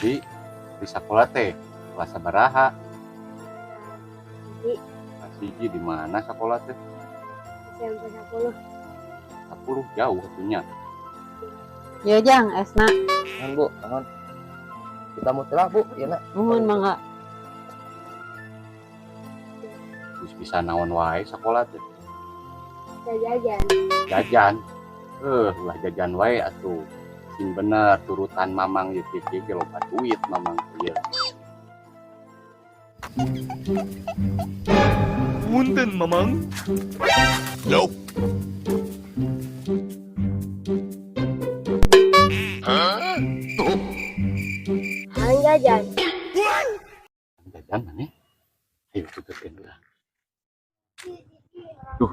Di sekolah teh kelas sabaraha? Hiji. Kelas hiji. Di mana sekolah teh? SMP 10. 10, jauh atuh nya. Ya jang, esna. Nuhun, Bu, nuhun. Kita mutelah, Bu, ieu na. Nuhun, mangga. Geus bisa naon wae sekolah teh? Bisa jajan. Jajan. Ulah jajan wae atuh. Sing bener turutan mamang ieu kieu ge loba duit mamang ieu. Punten, Mamang. Nope. Hayang jajan. Jajan maneh? Ayo tuturkeun lah. Duh,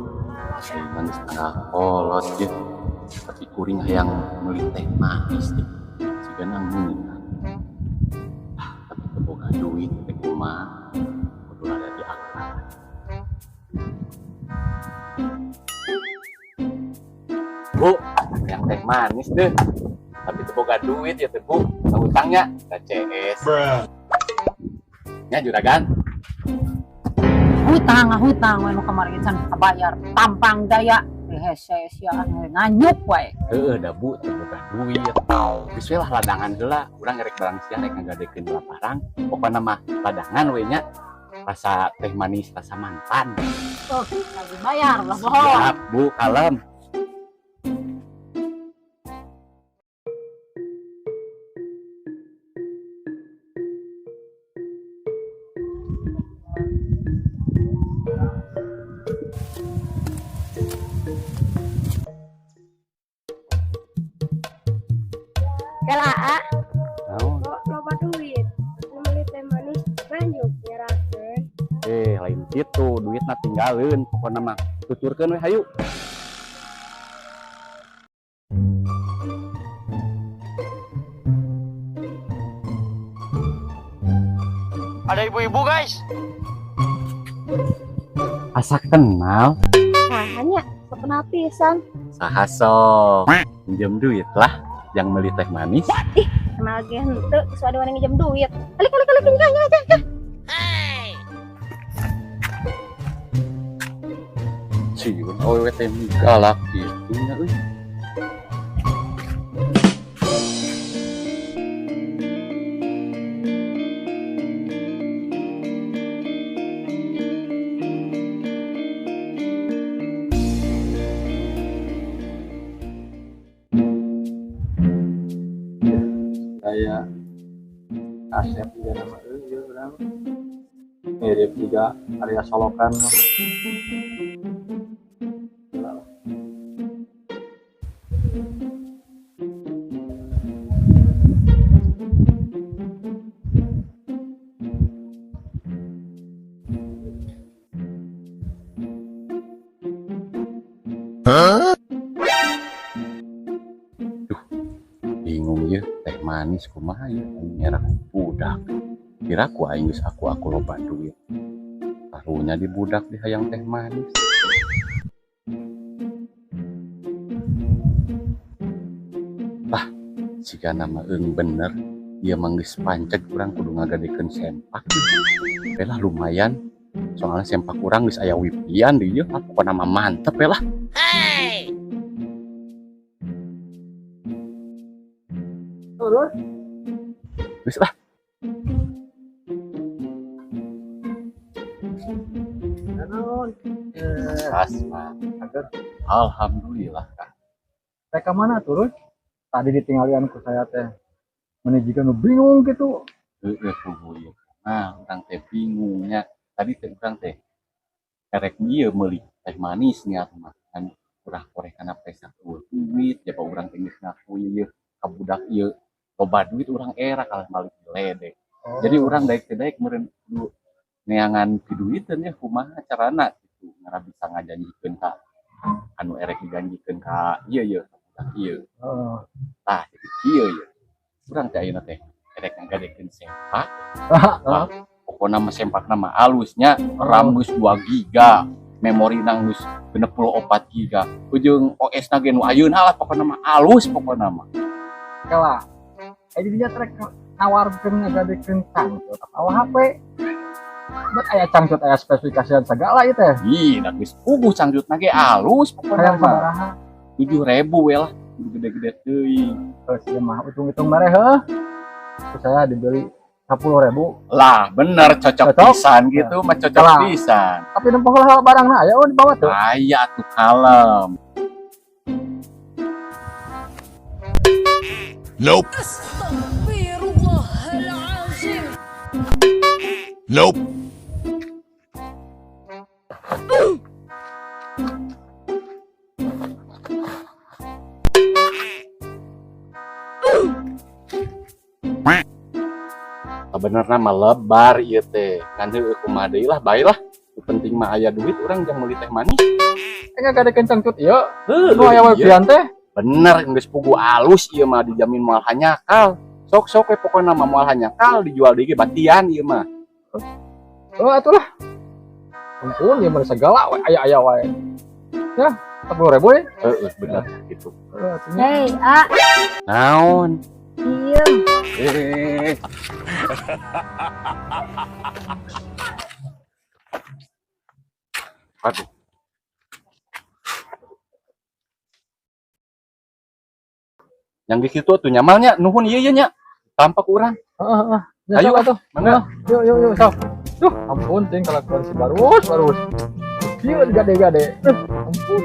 saya mah geus tanggal kolot ye. Tapi kuring hayang meuli teh manis teh. Sigana ngeunah. Ah, tapi teu boga duit teh kumaha? Kudu rada diakal. Bu, hayang teh manis deh. Tapi teu boga duit ya teh, Bu. Utangnya ka CS. Nya juragan. Hutang, hutang, we nu kamari can kabayar. Tampang gaya hese sia nganyuk wae. Heeh, da Bu, teu boga duit. Geus we lah ladangan heula, urang rek barang sia rek ngagadekeun barang. Pokona mah ladangan we nya. Rasa teh manis, rasa mantan. Oh, lagi bayar lah bohong. Siap, Bu, kalem. Kela A. Naon? Loba duit. Meuli teh manis nganjuk nyerakeun. Lain kitu, duitna tinggalin, pokona mah tuturkeun we hayu. Ada ibu-ibu, guys. Asa kenal. Sahanya sok kenal pisan. Saha sok? Pinjam duit lah yang beli teh manis. Ih, kenal ge henteu, geus ada wani nginjem duit. Alik alik alik nyah nyah nyah. Sieun awewe teh galak kitu nya euy. Kayak Asep juga nama euy urang. Mirip juga Arya Solokan mah. Gila lah. Duh, bingung ye teh manis kumaha ye aing ngerak budak. Kira ku aing geus aku loba duit. Karunya di budak di hayang teh manis. Lah, siga nama eung bener, ieu mah geus panceg urang kudu ngagadekeun sempak. Oke lah lumayan. Soalnya sempak urang geus aya wipian di ieu, ah, pokona mah mantep we lah. Hey. Turun. Geus lah. Naon? Asma. Agar. Alhamdulillah, Kak. Teh ka mana turun? Tadi ditinggalian ku saya teh. Meni jiga nu bingung gitu. Heeh, kubu ieu. Nah, urang teh bingungnya. Tadi teh urang teh erek ieu meuli teh manis nya mah kan kurang koreh kana pesa duit, ya urang teh geus ngaku ieu ka budak ieu loba duit urang era kalah malik ledek. Oh. Jadi urang daek teh daek meureun kudu neangan piduiteun ya kumaha carana gitu ngara bisa ngajanjikeun ka anu erek dijanjikeun ka ieu ieu ka budak ieu. Heeh. Tah jadi kieu ieu. Urang teh ayeuna teh erek ngagadekeun sempak. Heeh. Pokona mah sempakna mah alusnya, RAM geus 2 giga, memori nang geus 64 giga. Ujung OS na ge nu ayeuna lah pokona mah alus pokona mah. Kela. Jadinya trek Nawarkeun ngagadekeun cangcut atawa HP. Bet aya cangcut aya spesifikasian segala ieu teh. Ih, da geus puguh cangcutna ge alus pokona Hayang mah. sabaraha? 7.000 we lah, gede-gede teuing. Terus ieu mah hitung-hitung mere heuh. Ku saya dibeli 10.000. Lah, bener cocok, Cocok? pisan gitu mah cocok Lah. pisan. Tapi nempo heula barangna aya oh dibawa tuh. Aya tuh kalem. Nope. Nope. Sebenarnya mah lebar ieu teh. Ngan heueuh kumaha deui lah, bae lah. Nu penting mah aya duit urang jang meuli teh manis. Eh ngagadekeun cangcut ieu. Heueuh, Nu aya iya. wifi-an teh. Bener geus puguh alus ieu mah dijamin moal hanyakal. Sok-sok we pokona mah moal hanyakal dijual deui ge batian ieu mah. Oh atulah. Ampun, ieu mah segala we aya-aya wae. Ya, 10.000 we. Heeh, bener gitu. Heuh, atunya. Hei, A, Naon? diem. Eh. Aduh. Yang di situ tuh nyamalnya nuhun ieu ieu nya. Tampak urang. Heeh, heeh. Ya, Ayo, sok atuh. Mangga. Yuk, yuk, yuk, sok. Duh, ampun ting kelakuan si Barus, Barus. Kieu gade-gade. Duh, ampun.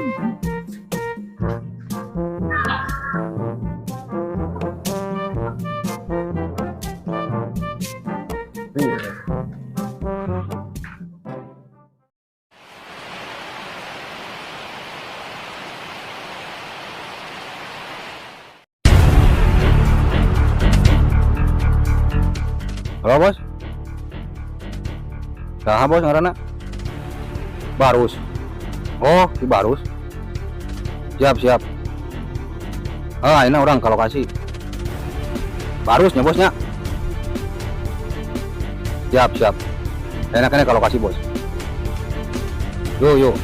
Iya. Halo bos. Saha bos ngaranna? Barus. Oh, di Barus. Siap, siap. Ah, ini orang kalau kasih. Barusnya bosnya. Siap, siap. Enaknya kalau kasih bos. Yuk, yuk.